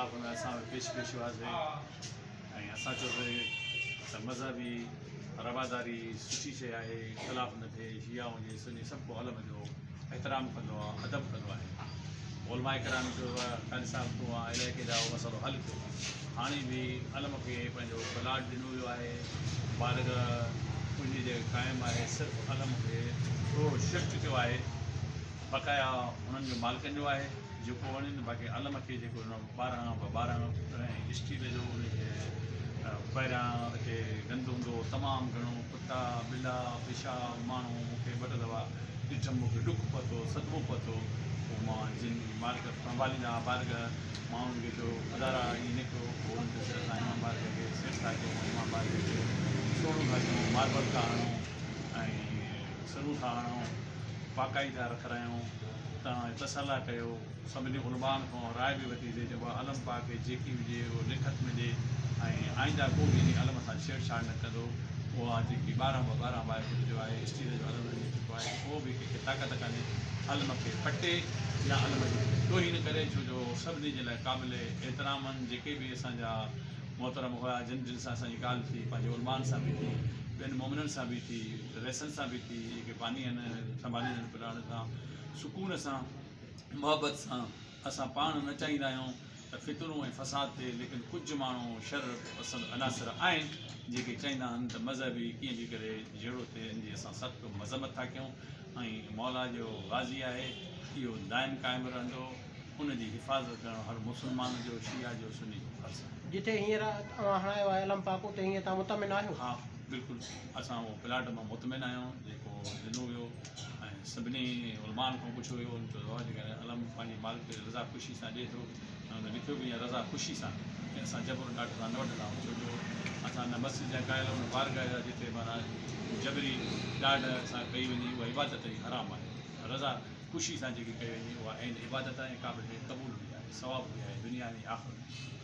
اختلاف ۾ اسان به پيش پيش هئاسين ۽ اسان چيو ته مذهبي رواداري سٺي شيء آهي، اختلاف نه ٿئي، شيعا هجي سني سڀ ڪو علم جو احترام ڪندو آهي، ادب ڪندو آهي. علماء ڪرام چيو ته قاري صاحب تون آ علائقي جا اهو مسئلو حل ڪيو. هاڻي به علم کي پنهنجو پلاٽ ڏنو ويو آهي، بارگاهه انهي جي قائم آهي، صرف علم کي ٿورو شفٽ ٿيو آهي، بقايا انهن جو مالڪن جو آهي جيڪو وڻين، باقي علم کي جيڪو 12 به 12 ۽ اسٽيل جو ان کي پهريان اتي گند هوندو هو تمام گهڻو ڪتا ٻلا پيشاب ماڻهو مون کي ٻه ٽي دفعا ڏٺم مون کي ڏک پهتو صدمو پهتو پوء مان جن مالڪ سنڀاليندا هئا بارگاهه مان انهن کي چيو خدارا ائين نه ڪيو پوء انهن چيو سر اسان امام بارگاهه کي سيٽ ٿا ڪيون امام بارگاهه کي سهڻو ٿا ڪيون ماربل ٿا هڻون ۽ سرون ٿا هڻون پاڪائي ٿا رکرايون تان تسلا ڪيو سڀني علمائن کان راء به ورتي سي چئبو آهي علم پاڪ کي جيڪي هجي اهو لکت ۾ ڏي ۽ آئنده ڪو به انهي علم سان ڇيڙ ڇاڙ نه ڪندو. اها جيڪي 12 به 12 بائي فوٽ جو آهي اسٽيل جو علم رهجي چڪو آهي ڪو به ڪنهن کي طاقت ڪانهي علم کي پٽي يا علم جي توهين ڪري ڇو جو سڀني جي لاء قابل احترام آهن جيڪي به اسان جا محترم هيا جن جن سان اسان جي ڳالهه ٿي پنهنجي علمائن سان به ٿي ٻين مومنن سان به ٿي رئيسن سان به ٿي جيڪي باني آهن سنڀاليندڙ پلاڻ سان سڪون سان محبت سان اسان پاڻ نه چاهيندا آهيون ته فتنو ۽ فساد ٿئي ليڪن ڪجهه ماڻهو شر پسند عناصر آهن جيڪي چاهيندا آهن ته مذهبي ڪيئن به ڪري جهيڙو ٿئي ان جي اسان سخت مذمت ٿا ڪيون ۽ مولا جو غازي آهي اهو دائم قائم رهندو ان جي حفاظت ڪرڻ هر مسلمان جو شيعه جو سني جو فرض آهي. جتي هينئر اوهان هڻايو آهي علم پاڪ اتي هينئر توهان مطمئن آهيو؟ ها بلڪل اسان اهو پلاٽ مان مطمئن آهيون جيڪو ڏنو ويو ۽ سڀني علمائن کان پڇيو ويو انهن چيو ته جيڪڏهن علم پنهنجي مالڪ کي رضا خوشي سان ڏئي ٿو ۽ ان لکيو به ائين رضا خوشي سان ۽ اسان جبر ڏاڍ سان نه وٺندا آهيون ڇو جو اسان نه مسجد جا قائل آهيون نه بارگاهه جا جتي معنيٰ جبري ڏاڍ سان ڪئي وڃي اها عبادت ئي حرام آهي رضا خوشي سان جيڪي ڪئي وڃي اها عين عبادت آهي ۽ قابل قبول به آهي ثواب به آهي دنيا ۽ آخرت ۾.